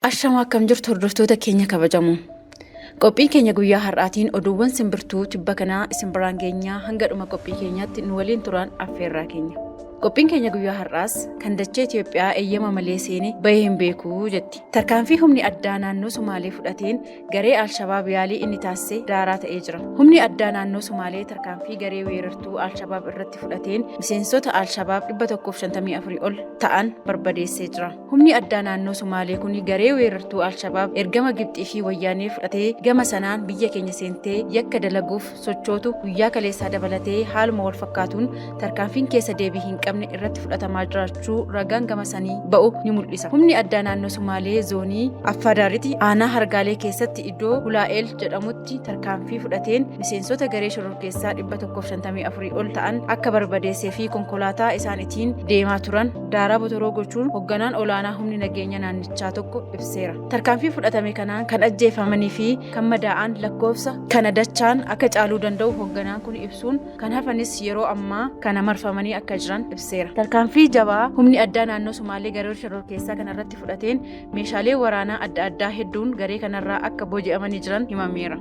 Ashama akkam jirtu hordoftoota keenya kabajamoo. Qophii keenya guyyaa har'aatiin oduuwwan simbirtuu tibba kanaa isin biraan geenyaa hanga dhuma qophii keenyaatti nu waliin turaan affeerraa keenya. Qophiin keenya guyyaa har'aas kan dachee Itoophiyaa eeyyama malee seene bahee hin beeku jetti. Tarkaanfii humni addaa naannoo Sumaalee fudhateen garee Alshabaab yaalii inni taasise daaraa ta'ee jira. Humni addaa naannoo Sumaalee tarkaanfii garee weerartuu Alshabaab irratti fudhateen miseensota Alshabaab 154 ol ta'an barbadeessee jira. Humni addaa naannoo Sumaalee kun garee weerartuu Alshabaab ergama Gibxii fi Wayyaanee fudhatee gama sanaan biyya keenya seentee yakka dalaguuf sochootu guyyaa kaleessaa dabalatee haaluma walfakkaatuun tarkaanfiin keessa deebii hin qabne irratti fudhatamaa jiraachuu ragaan gama sanii ba'u ni mul'isa. Humni addaa naannoo Sumaalee zoonii Affaadaariti aanaa Hargaalee keessatti iddoo Hulaa'eel jedhamutti tarkaanfii fudhateen miseensota garee shororkeessaa 154 ol ta'an akka barbadeessee fi konkolaataa isaan itiin deemaa turan daaraa botoroo gochuun hogganaan olaanaa humni nageenya naannichaa tokko ibseera. Tarkaanfii fudhatame kanaan kan ajjeefamanii fi kan madaa'an lakkoofsa kana dachaan akka caaluu danda'u hogganaan kun ibsuun kan hafanis yeroo ammaa kana marfamanii akka jiran ibseera. Tarkaanfii jabaa humni addaa naannoo Sumaalee garee shororkeessaa kanarratti fudhateen meeshaalee waraanaa adda addaa hedduun garee kanarraa akka booji'amanii jiran himameera.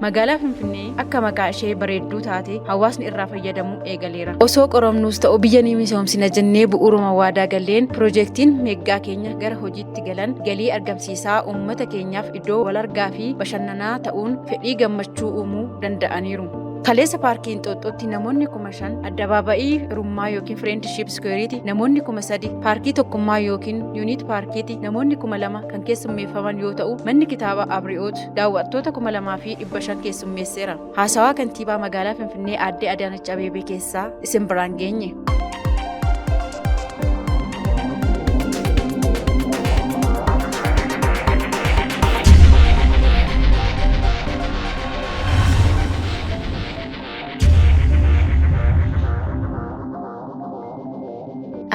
Magaalaa Finfinnee akka maqaa ishee bareedduu taate hawaasni irraa fayyadamuu eegaleera. Osoo qoramnuus ta'u biyya ni misoomsina jennee bu'uuruma waadaa galleen piroojeektiin meeggaa keenya gara hojiitti galan galii argamsiisaa uummata keenyaaf iddoo walargaa fi bashannanaa ta'uun fedhii gammachuu uumuu danda'aniiru. Kaleessa paarkii Inxooxxootti namoonni 5,000, addabaabaa'ii Firummaa yookiin Friendship Square'ti namoonni 3,000, paarkii Tokkummaa yookiin Yuuniit Paarkiiti namoonni 2,000 kan keessummeeffaman yoo ta'u, manni kitaaba Abri'oot daawwattoota 2,500 keessummeesseera. Haasawaa kantiibaa magaalaa Finfinnee Aaddee Adaanach Abeebee keessaa isin biraan geenye.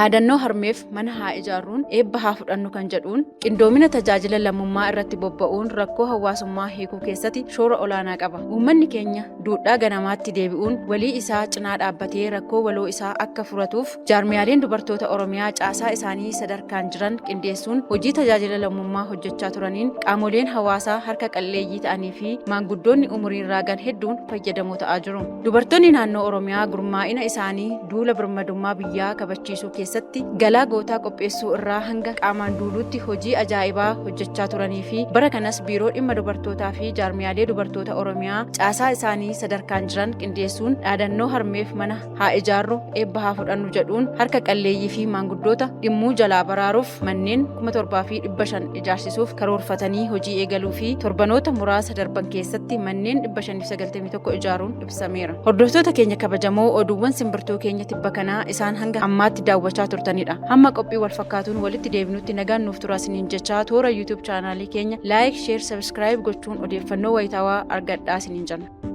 Dhaadannoo harmeef mana haa ijaarruun eebba haa fudhannu kan jedhuun qindoomina tajaajila lammummaa irratti bobba'uun rakkoo hawaasummaa hiikuu keessatti shoora olaanaa qaba. Uummanni keenya duudhaa ganamaatti deebi'uun walii isaa cinaa dhaabbatee rakkoo waloo isaa akka furatuuf Jaarmiyaaleen dubartoota Oromiyaa caasaa isaanii sadarkaan jiran qindeessuun hojii tajaajila lammummaa hojjechaa turaniin qaamoleen hawaasaa harka qalleeyyii ta'anii fi maanguddoonni umuriin raagan hedduun fayyadamoo ta'aa jiru. Dubartoonni naannoo Oromiyaa gurmaa'ina isaanii duula birmadummaa biyyaa kabachiisuu keessatti galaa gootaa qopheessuu irraa hanga qaamaan duuluutti hojii ajaa'ibaa hojjechaa turanii fi bara kanas Biiroo Dhimma Dubartootaa fi Jaarmiyaalee Dubartoota Oromiyaa caasaa isaanii sadarkaan jiran qindeessuun dhaadannoo harmeef mana haa ijaarru, eebba haa fudhannu jedhuun harka qalleeyyii fi maanguddoota dhimmuu jalaa baraaruuf manneen 7,500 ijaarsisuuf karoorfatanii hojii eegaluu fi torbanoota muraasa darban keessatti manneen 591 ijaaruun ibsameera. Hordoftoota keenya kabajamoo oduuwwan simbirtuu keenya tibba kanaa isaan hanga ammaatti daawwachaa turtanidha. Hamma qophii wal fakkaatuun walitti deebinutti nagaan nuuf turaa isiniin jechaa toora YouTube chaanaalii keenya like, share, subscribe gochuun odeeffannoo wayitaawaa argadhaa isiniin jenna.